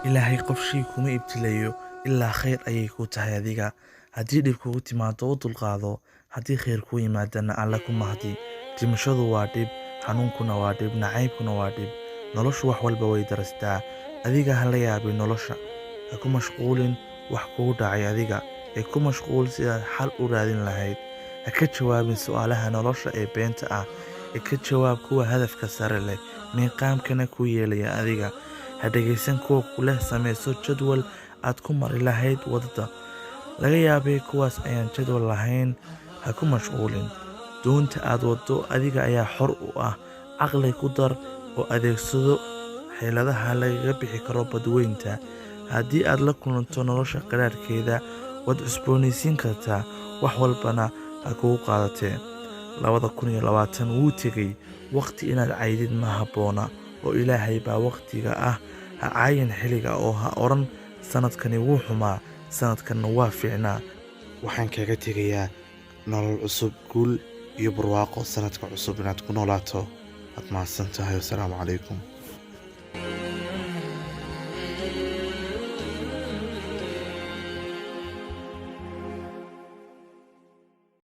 Ilaahay qof shay kuma ibtilayo ilaa khayr ayay ku tahay adiga. Haddii dhib kugu timaado, u dulqaado. Haddii khayr kuu yimaadana, Alle ku mahdi. Dhimashadu waa dhib, xanuunkuna waa dhib, nacaybkuna waa dhib. Noloshu wax walba way darastaa. Adiga ha la yaabin nolosha. Ha ku mashquulin wax kugu dhacay adiga, ee ku mashquul sidaad xal u raadin lahayd. Ha ka jawaabin su'aalaha nolosha ee beenta ah, ee ka jawaab kuwa hadafka sare leh, miiqaamkana ku yeelaya adiga. Ha dhegaysan kuwa ku leh sameyso jadwal aad ku mari lahayd waddada. Laga yaabee kuwaas ayaan jadwal lahayn. Ha ku mashquulin. Doonta aad waddo adiga ayaa xor u ah. Caqli ku dar oo adeegsado xeeladaha lagaga bixi karo badweynta. Haddii aad la kulanto nolosha qadhaadhkeeda, waad cusboonaysiin kartaa, wax walbana ha kugu qaadatee. 2020 wuu tegey. Waqti inaad caydid ma habboona, oo Ilaahay baa waqtiga ah. Ha caayin xilliga oo ha odhan sanadkani wuu xumaa, sanadkanna waa fiicnaa. Waxaan kaga tegayaa nolol cusub, guul iyo barwaaqo sanadka cusub inaad ku noolaato. Waad mahadsan tahay. Wasalaamu calaykum.